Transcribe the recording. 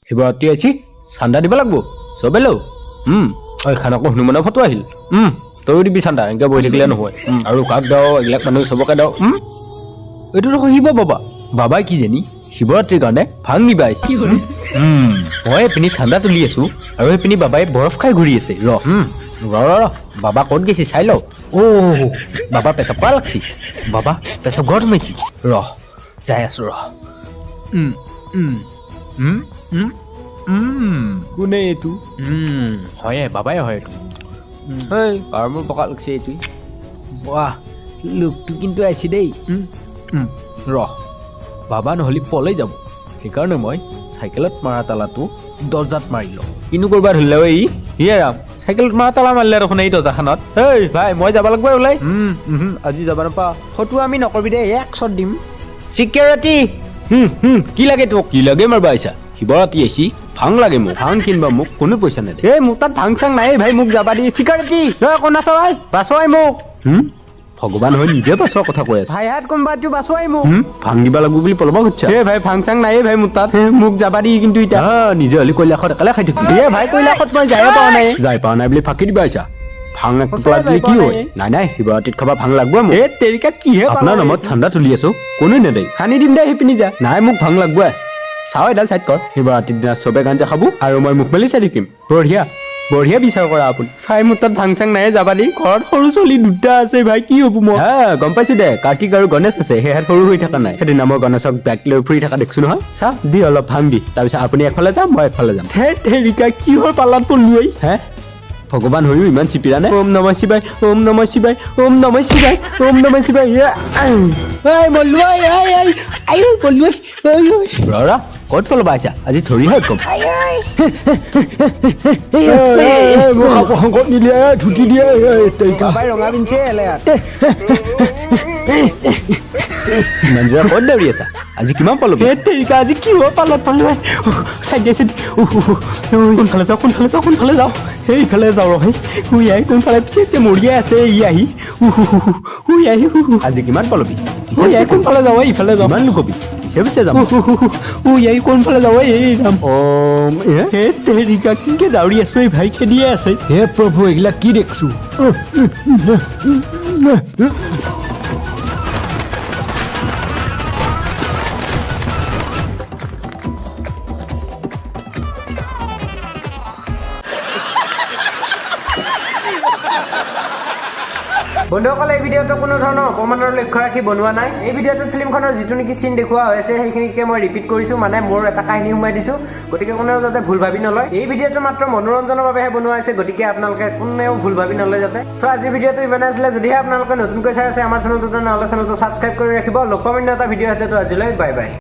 শিৱৰাত্ৰি আহিছি, চান্দা দিব লাগিব চবে লওঁ। এইখন আকৌ হনুমানৰ ফটো আহিল। তয়ো দিবি চান্দা, এনেকৈ বহি থাকিলে নহয়। আৰু কাক দাও, এইবিলাক মানুহ চবকে দাও। এইটো দেখোন শিৱ বাবা। বাবাই কি জানি শিৱৰাত্ৰিৰ কাৰণে ভাং নিবা আহিছে। মই এইপিনি চান্দা তুলি আছো আৰু সেইপিনি বাবাই বৰফ খাই ঘূৰি আছে। ৰ ৰ ৰ ৰ, বাবা ক'ত গৈছে চাই লওঁ। অ' বাবা পেচাব কৰা লাগছি, বাবা পেচাব ঘৰত সোমাইছি। ৰ যাই আছো ৰ। উম, উম, উম, উম, উম, কোনে এইটো? হয়ে বাবাই হয় এইটো। হেই আৰু মোৰ পকা লাগছে এইটো। বাহ, লোকটো কিন্তু আহিছে দেই। ৰ বাবা নহ'লে পলাই যাব, সেইকাৰণে মই চাইকেলত মাৰা তালাটো দৰ্জাত মাৰি লওঁ। কিনো কৰবা ধৰিলে ঐ ই? ইয়ে ৰাম, চাইকেলত মাৰা তালা মাৰিলে দেখোন এই দৰ্জাখনত। হেই ভাই, মই যাব লাগিব ওলাই। আজি যাব নাপাওঁ। ফটো আমি নকৰিবি দেই, এক শ্বট দিম। চিকিউৰিটি, কি লাগে তোক? কি লাগে মাৰবা আহিছা? শিৱৰাত্ৰি আহিছি, ভাং লাগে মোক। ভাং কিনবা মোক কোনো পইচা নেদে। এই মোৰ তাত ভাং চাং নাই ভাই, মোক যাবা দি। চিকিউৰিটি, ঐ কোন আছ ভাই? বাচোৱাই মোক। ভগৱান হৈ নিজে বাচোৱাৰ কথা কৈ আছে। ভাই হাত কোনোবা এইটো বাচোৱাই মোক। ভাং দিবা লাগিব বুলি পলব খুজিছা? এ ভাই ভাং চাং নাই ভাই মোৰ তাত, মোক যাবা দি কিন্তু এতিয়া। নিজে হ'লে কৈলাশত একেলে খাই থাকিবি। এ ভাই কৈলাশত মই যায়ে পোৱা নাই। যাই পোৱা নাই বুলি ফাঁকি দিবা আহিছা? ভাং এক টুকুৰা দিলে কি হয়? নাই নাই, শিৱৰাত্ৰিত খাবা ভাং লাগব মোক। এ তেৰিকা কিহে আপোনাৰ নামত ঠাণ্ডা তুলি আছো, কোনো নেদেই। সানি দিম দে, সেইপিনি যা। নাই মোক ভাং লাগব। চাওঁ এডাল চাইড কৰ। শিৱৰাত্ৰিৰ দিনা চবে গাঞ্জা খাব আৰু মই মুখ মেলি চাই থাকিম। বঢ়িয়া বঢ়িয়া বিচাৰ কৰা আপুনি। ভাই মোৰ তাত ভাং চাং নাই, যাবা দি। ঘৰত সৰু ছোৱালী দুটা আছে ভাই, কি হ'ব মই? হা গম পাইছো দে, কাৰ্তিক আৰু গণেশ আছে, সেহাত সৰু হৈ থকা নাই। সেইদিনা মই গণেশক বেগ লৈ ফুৰি থকা দেখছো নহয়। চা দি অলপ ভাং দি, তাৰপিছত আপুনি এফালে যাম, মই এফালে যাম। ধেত তেৰিকা কিহৰ পালাত পৰলো ঐ? হে ভগৱান হৈও ইমান চিপিৰা নে? ওম নমঃ শিৱায়, ওম নমঃ শিৱায়, ওম নমঃ শিৱায়, ওম নমঃ শিৱায়। ঐ মল্লু ঐ, ঐ ঐ আই মল্লু ঐ, ঐ ঐ। ৰ ক'ত পলবা আহিছা? আজি ধৰিহে কম। মঞ্জুৰা ক'ত দৌৰি আছা? আজি কিমান পালো? তেৰিকা আজি কিহৰ পালত পালো? চাই দিয়ে, কোনফালে যাওঁ, কোনফালে যাওঁ, কোনফালে যাওঁ? সেইফালে যাওঁ। ৰ সেই আহি কোনফালে পিছে পিছে মৰিয়ে আছে ই আহি। উই আহি আজি কিমান পালবি? পিছে কোনফালে যাওঁ? ইফালে যাওঁ। কিমান লুকবি? পিছে পিছে যাম। উই আহি কোনফালে যাওঁ? এই যাম। হে তেৰিকা কিনকে দাউৰি আছো, এই ভাই খেদিয়ে আছে। হে প্ৰভু, এইগিলা কি দেখছো? বন্ধুসকল, এই ভিডিঅ'টো কোনো ধৰণৰ অপমানৰ লক্ষ্য ৰাখি বনোৱা নাই। এই ভিডিঅ'টোত ফিল্মখনৰ যিটো নেকি চিন দেখুওৱা হৈ আছে সেইখিনিকে মই ৰিপিট কৰিছোঁ, মানে মোৰ এটা কাহিনী সোমাই দিছোঁ, গতিকে কোনেও যাতে ভুল ভাবি নলয়। এই ভিডিঅ'টো মাত্ৰ মনোৰঞ্জনৰ বাবেহে বনোৱা হৈছে, গতিকে আপোনালোকে কোনেও ভুল ভাবি নলয় যাতে। চ' আজিৰ ভিডিঅ'টো ইমানে আছিলে। যদিহে আপোনালোকে নতুনকৈ চাই আছে আমাৰ চেনেলটো, তেনেহ'লে চেনেলটো ছাবস্ক্ৰাইব কৰি ৰাখিব। লগ পাম অন্য এটা ভিডিঅ' সৈতে। আজিলৈ বাই বাই।